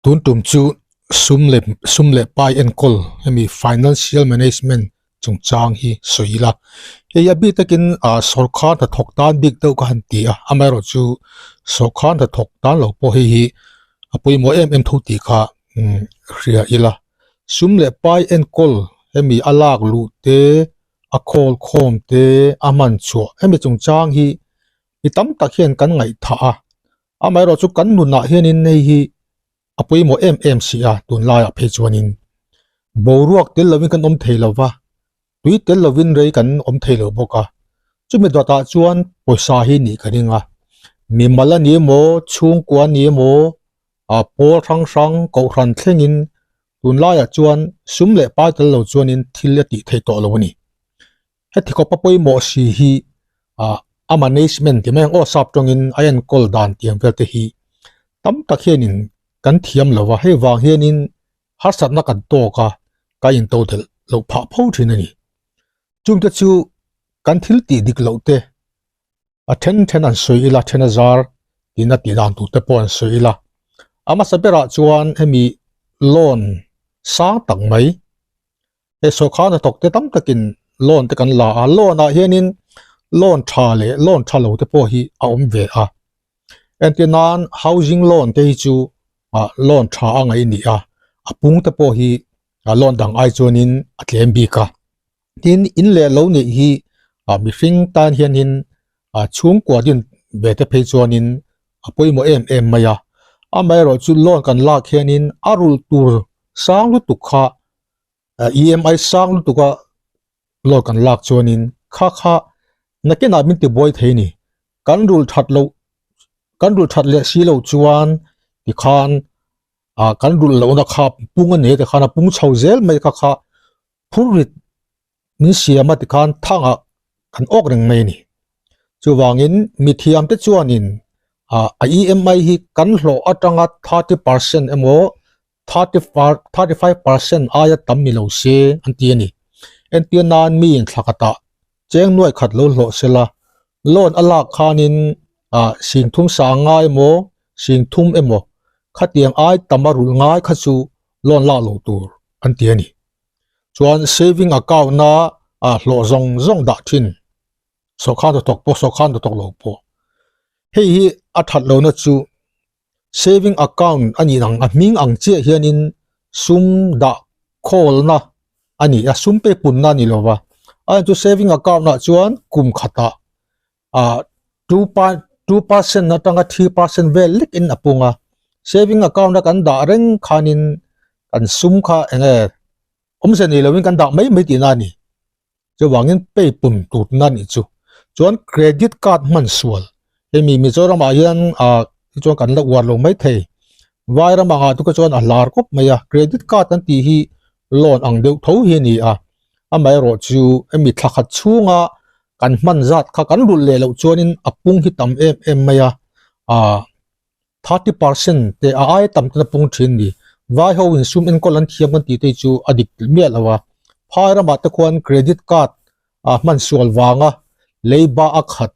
Tun tum chu sum leh sum leh pai enkawl hemi financial management chungchang hi sawi ila. Hei a bik takin ah sawrkar hnathawk tan bik deuh ka han ti a, amaherawh chu sawrkar hnathawk tan lo pawh hei hi a pawimawh em em tho tih kha umm hria ila. Sum leh pai enkawl hemi a lak luh te a khawl khawm te a hman chhuah hemi chungchang hi mi tam tak hian kan ngaihthah a. Amaherawh chu kan nunah hianin hei hi a pawimawh em em si a, tunlaiah phei chuanin boruak tel lovin kan awm thei lo va, tui tel lovin rei kan awm thei lo bawk a. Chumi dawtah chuan pawisa hi nih ka ring a, mimal a ni emaw, chhungkua a ni emaw, ah pawl hrang hrang, kohhran thlengin tunlaiah chuan sum leh pai tel lo chuanin thil a tih theih tawh lo a ni. Heti khawpa pawimawh si hi ah a management ti mai ang aw sap tawngin a enkawl dan tiang vel te hi tam tak hianin kan thiam lo va, hei vang hianin harsatna kan tawk a, ka into delh loh phah pho thin a ni. Chungte chu kan thil tih dik loh te a then then an sawi ila then a zar tina tih dan tur te pawh an sawi ila a hmasa berah chuan hemi loan sang tak mai He sawrkar hnathawk te tam takin loan te kan la a, loan ah hianin loan tha leh loan tha lo te pawh hi a awm ve a. Entir nan housing loan te hi chu ah loan tha a ngaih a ni a, a pung te pawh hi loan dang ai chuanin a tlem bik a. Tin, in leh lo neih hi ah mihring tan hianin ah chhungkua din ve te phei chuanin a pawimawh em em mai a. Amaherawhchu loan kan lak hianin a rulh tur sang lutuk kha EMI sang lutuk a loan kan lak chuanin kha kha nakinah min ti buai thei ni. Kan rul that loh kan rul that leh si loh chuan tikhan ah kan rulh lohna kha pung a nei tikhan a pung chho zel mai kha kha phurrit min siam a tikhan thangah kan awk reng mai a ni. Chuvangin mithiam te chuanin ah a EMI hi kan hlawh atanga 30% emaw 35% aia tam ni lo se an ti a ni. Entir nan mi inthlakatah cheng nuai khat lo hlawh sela, loan a lak khanin ah sing thum sang ngai emaw sing thum emaw khatiang ai tam a rulh ngai kha chu loan lak lo tur an ti a ni. Chuan saving account a ah hlawh zawng zawng dah thin sawrkar hnathawk pawh sawrkar hnathawk lo pawh hei hi a that lohna chu Saving account a nih ang a hming ang chiah hianin sum dah khawlna a ni a, sum pek punna a ni lo va. A chu saving account ah chuan kum khatah ah 2% atanga 3% vel lekin a pung a. Saving account a kan dah reng khanin kan sum kha eng nge awmze nei lovin kan dah mai mai tihna a ni. Chuvangin pay pun tutna nih chu. Chuan credit card hman sual. Hemi Mizoram ah hian ah hi chuan kan la uar lo mai thei. Vai ram angah te chuan a hlar khawp mai a. Credit card an tih hi loan ang deuh tho hi a ni a. Amaherawh chu hemi thla khat chhunga kan hman zat kha kan rulh leh loh chuanin a pung hi tam em em mai a. Ah 30% te a aia tam ten a pung thin ni. Vai ho in sum enkawl an thiam kan tih te chu a dik miah lo a. Phai ramah te khuan credit card ah hman sual vanga leiba a khat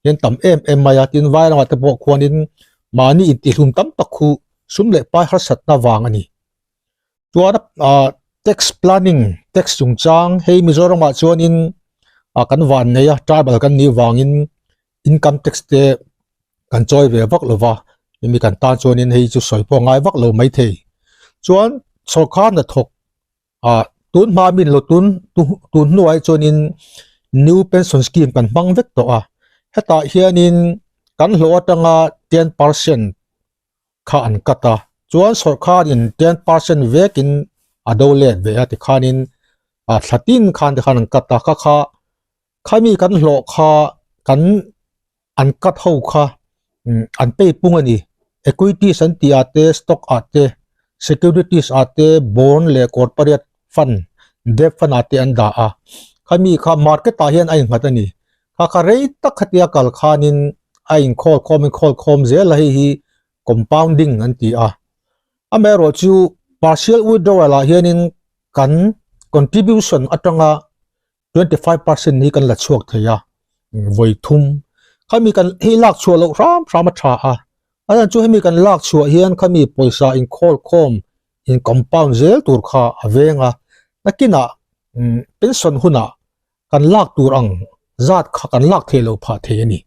hian tam em em mai a. Tin vai ramah te pawh khuanin mahni intihlum tam tak khu sum leh pai harsatna vang a ni. Chuan ah tax planning tax chungchang hei Mizoram ah chuanin ah kan van nei a tribal kan nih vangin income tax te kan chawi ve vak lo va hemi kan tan chuanin hei chu sawi pawh a ngai vak lo maithei chuan sawrkar hnathawk ah tun hma min lo tun tun hnuai chuanin new pension scheme kan hmang vek tawh a hetah hianin kan hlawh atanga 10% kha an cut a chuan sawrkar in 10% vekin a do let ve a tikhanin ah thla tin khan tikhan an cut a kha kha Khami kan hlawh kha kan an cut ho kha an pay pung a ni. Equities an tih ah te, stock ah te, securities ah te, bond leh corporate fund, debt fund ah te an dah a. Khami kha market ah hian a innghat a ni. Kha kha rei tak khatia kal khanin a inkhawl khawm inkhawl khawm zel a hei hi compounding an ti a. Amaherawhchu chu partial withdrawal ah hianin kan contribution atanga 25% hi kan la chhuak thei a, vawi thum. Khami kan hei lak chhuah loh hram hram a tha a. A chhan chu hemi kan lak chhuah hian khami pawisa inkhawl khawm in compound zel tur kha a veng a, nakinah pension hunah kan lak tur ang zat kha kan lak theih loh phah thei a ni.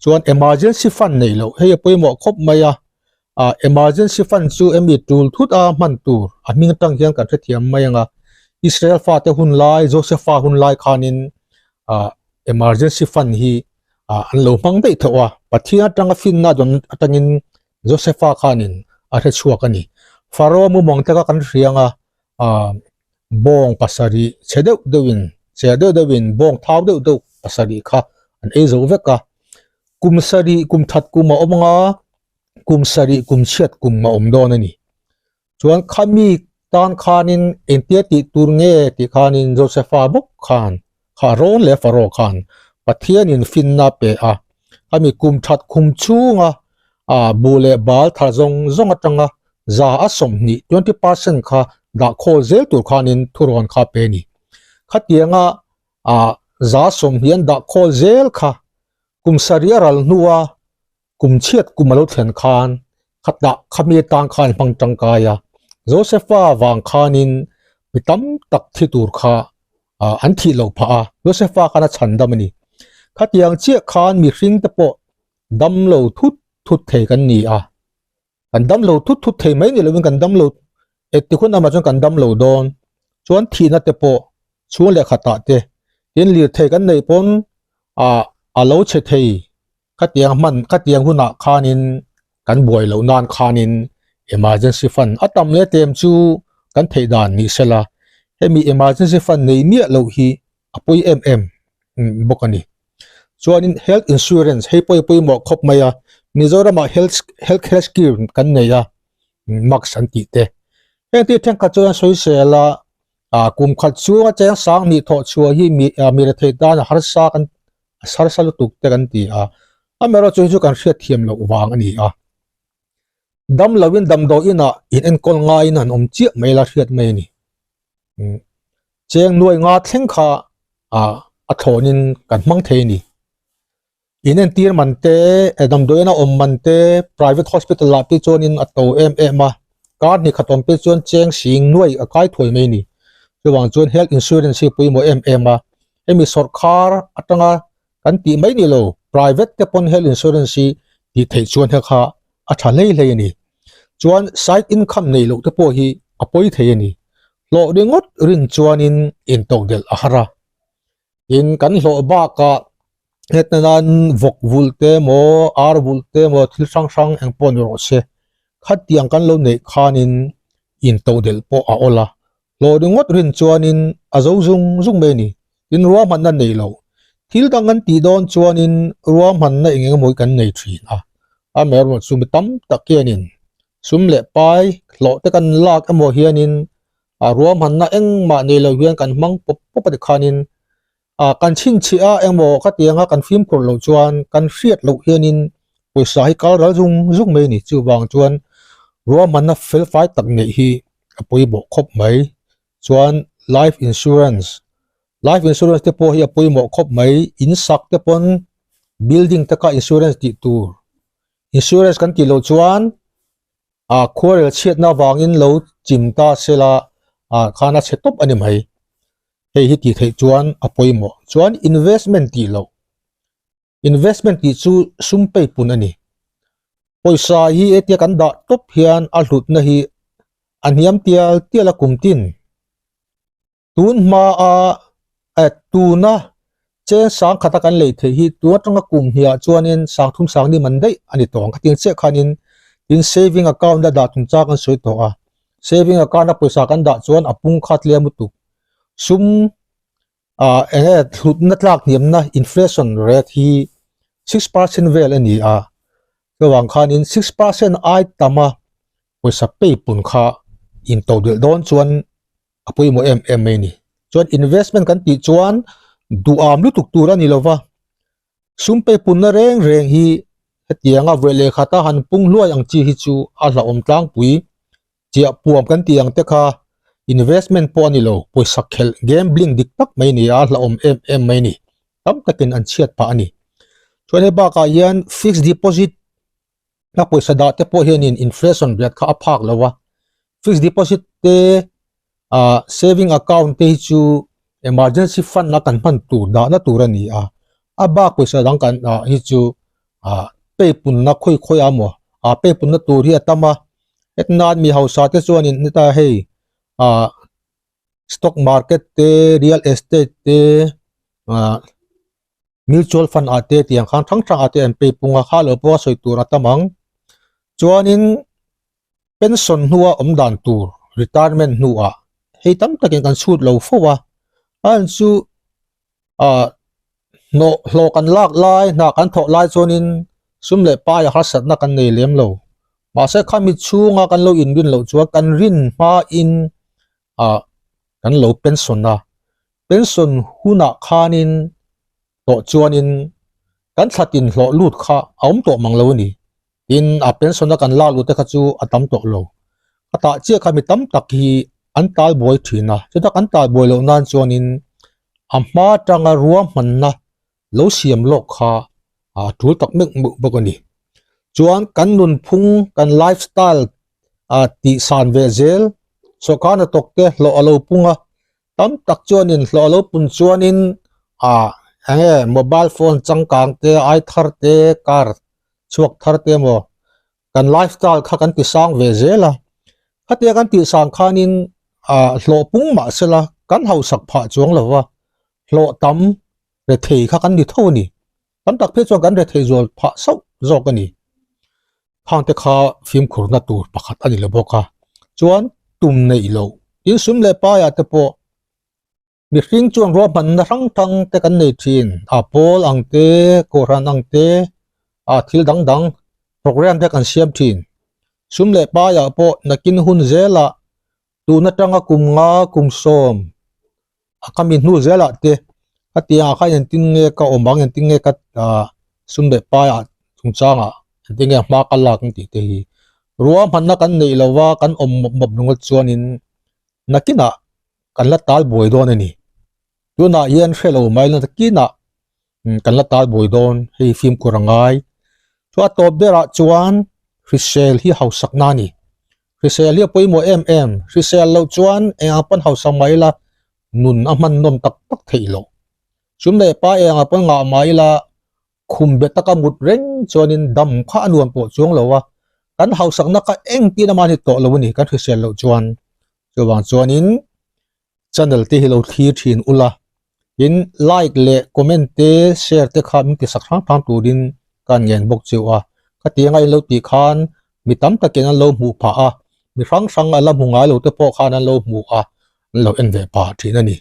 Chuan emergency fund neih loh hei a pawimawh khawp mai a, ah emergency fund chu emi tul thut a hman tur a hming atang hian kan hrethiam mai ang a, Israel fate hun lai Josepha hun lai khanin ah emergency fund hi ah an lo hmang daih theuh a, Pathian atanga finna dawn atangin Josepha khanin a hrechhuak a ni. Pharaoh mumawng te kha kan hriang a, ah bawng pasarih chhe deuh deuhin che deuh deuhin bawng thau deuh deuh pasarih kha an ei zo vek a, kum sarih kum that kum a awm ang a, kum sarih kum chhiat kum a awm dawn a ni. Chuan khami tan khanin engtia tih tur nge tih khanin Josepha bawk khan kha rawn leh Pharaoh khan Pathianin finna pe a, khami kum that khum chhunga ah buh leh bal thar zawng zawng atanga za a 20, 20%, kha dah khawl zel tur khanin thurawn kha pe a ni. Khatianga ah za 20 an dah khawl zel kha kum sarih a ral hnua kum chhiat kum a lo thlen khan khatah khami atan khan hmang tangkai a, Josepha vang khanin mi tam tak thi tur kha an thih loh phah a, Josepha khan a chhan dam a ni. Khatiang chiah khan mihring te pawh dam lo thut thut thei kan ni a, kan dam lo thut thut thei mai ni lovin kan dam lo engti hun amah chuan kan dam lo dawn chuan thihna te pawh chhung leh khatah te tin lirthei kan neih pawn ah a lo chhe thei khatiang hman khatiang hunah khanin kan buai loh nan khanin emergency fund a tam leh tlem chu kan theih dan ni sela hemi emergency fund nei miah loh hi a pawi em em bawk a ni. Chuanin health insurance hei pawh hi pawimawh khawp mai a, Mizoramah health health care scheme kan nei a, max an tih te. Heng tih thenkhat chuan an sawi sel a, ah kum khat chhunga cheng sang hnih thawh chhuah hi mi ah mi rethei tan a harsa kan a harsa lutuk te kan ti a, amaherawhchu hi chu kan hriatthiam loh vang a ni a. Dam loin damdawi inah in enkawl ngaiin an awm chiah mai la hriat mai a ni. Cheng nuai nga thleng kha ah a thlawnin kan hmang thei a ni. In entir man te, damdawiin a awm man te, private hospital ah te chuanin a to em em a, kar hnih khat awm te chuan cheng sing nuai a kai thuai mai a ni. Chuvang chuan health insurance hi pawimawh em em a, hemi sawrkhar atanga kan tih mai ni lo, private te pawn health insurance hi tih theih chuan he kha a tha hlei hlei a ni. Chuan side income nei loh te pawh hi a pawi thei a ni. Hlawh ringawt rin chuanin intodelh a har a. Tin, kan hlawh bakah hetna nan vawk vulh te emaw, ar vulh te emaw thil hrang hrang eng pawh ni rawh se. Khatiang kan lo neih khanin intodelh pawh a awl a. Hlawh ringawt rin chuanin a zo zung zung mai a ni. Tin, ruahmanna nei lo. Thil dang kan tih dawn chuanin ruahmanna eng eng emaw hi kan nei thin a. Amaherawhchu mi tam tak hianin sum leh pai hlawh te kan lak emaw hianin a ruahmanna engmah nei lo hian kan hmang pawp pawp a ti khanin ah kan chhinchhiah a engmaw ka ti anga kan fimkhur loh chuan kan hriat loh hianin pawisa hi kal ral zung zung mai a ni. Chuvang chuan ruahmanna fel fai tak neih hi a pawimawh khawp mai. Chuan life insurance, life insurance te pawh hi a pawimawh khawp mai. In sak te pawn building te kha insurance tih tur. Insurance kan tih loh chuan ah khuarel chhiatna avangin lo chim ta sela ah khan a chhe tawp a ni mai. Hei hi tih theih chuan a pawimawh. Chuan investment tih loh. Investment tih chu sum pei pun a ni. Pawisa hi hetia kan dah tawp hian a hlutna hi a hniam tial tial a kum tin. Tun hma a eh tuna cheng sang khata kan lei theih hi tun atanga kum hniah chuanin sang thum sang ni man daih a ni tawh ang. Khatiang chiah khanin tin saving account a dah chung chang kan sawi tawh a, saving account a pawisa kan dah chuan a pung khat lem lutuk. Sum ah eng nge hlutna tlak hniamna inflation rate hi 6% vel a ni a, chuvang khanin 6% ai tama pawisa pay pun kha intodelh dawn chuan a pawimawh em em mai a ni. Chuan investment kan tih chuan duham lutuk tur a ni lo va, sum pay punna reng reng hi hetianga vawi leh khata han pung hluai ang chi hi chu a hlauhawm tlangpui. Chiah puam kan tih ang te kha investment pawh a ni lo, pawisa khelh gambling dik tak mai a ni a, a hlauhawm em em mai a ni. Tam takin an chhiat phah a ni. Chuan hei bakah hian fixed deposit. A pawisa dah te pawh hianin inflation rate kha a phak lo a, fixed deposit te ah saving account te hi chu emergency fund a kan hman tur dahna tur a ni a, a bak pawisa dang kan ah hi chu ah pay punna khawi khawi a maw ah pay punna tur hi a tam a, hetnan mi hausa te chuanin heta hei ah stock market te real estate te ah. Mutual fund ah te tiang khan hrang hrang ah te an pay pung a, kha lo pawh a sawi tur a tam ang. Chuanin pension hnua awm dan tur retirement hnuah hei tam takin kan chhut lo fo a, a an chu ah hnawh hlawh kan lak lai hna kan thawh lai chuanin sum leh paia harsatna kan nei lem lo. Mahse khami chhunga kan lo inrin loh chuan kan rin hmain ah kan lo pension a, Pension hunah khanin tawh chuanin kan thlatin hlawh lut kha a awm tawh mang lo a ni. Tin, a pension a kan lak lut te kha chu a tam tawh lo. A tah chiah kha mi tam tak hi an tal buai thin a, chuta kan tal buai loh nan chuanin a hma atanga ruahmanna lo siam lawk kha a tul tak meuh meuh bawk a ni. Chuan kan nunphung, kan lifestyle a tihsan ve zel, sawrkar hnathawk te hlawh a lo pung a, tam tak chuanin hlawh a lo pun chuanin ah eng nge mobile phone changkang te ai thar te car chhuak thar te emaw kan lifestyle kha kan ti sang ve zel a khatia kan tih sang khanin ah hlawh pung mah sela kan hausak phah chuang lo va hlawh tam rethei kha kan ni tho a ni tam tak phei chuan kan rethei zual phah sauh zawk a ni khangte kha fimkhurna tur pakhat a ni lo bawk a chuan tum neih loh tin sum leh paiah te pawh mihring chuan ruahmanna hrang hrang te kan nei thin a pawl ang te kohhran ang te a thil dang dang program te kan siam thin sum leh paiah pawh nakin hun zelah tun atanga kum nga kum sawm a ka mi hnu zelah te hetiang ah khan engtin nge ka awm ang engtin nge ka ah sum leh pai ah chungchangah engtin nge hma ka lak ang tih te hi ruahmanna kan neih lo va kan awm mawp mawp ringawt chuanin nakinah kan la tal buai dawn a ni tunah hian hre lo mai la nakinah kan la tal buai dawn hei fimkhur a ngai chu a tawp berah chuan hrisel hi hausak na a ni hrisel hi a pawimawh em em hrisel loh chuan eng ang pawn hausak mah ila nun a hman nawm tak tak theih loh chum leh pa eng ang pawn ngah mah ila khum be taka mut reng chuanin dam kha a nuam pawh chuang lo a kan hausakna kha engtin a mahni tawh lo a ni kan hrisel loh chuan chuvang chuanin channel te hi lo thlir thin ula tin like leh comment te share te kha min ti sak hrang hrang turin ka ngen bawk cheu a khatianga in lo tih khan mi tam takin an lo hmuh phah a mi hrang hrang a la hmu ngai lo te pawh khan an lo hmu a an lo en ve phah thin a ni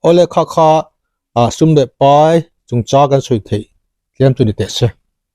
awle kha kha ah sum leh pai chungchang kan sawi theih tlem chu ni teh se.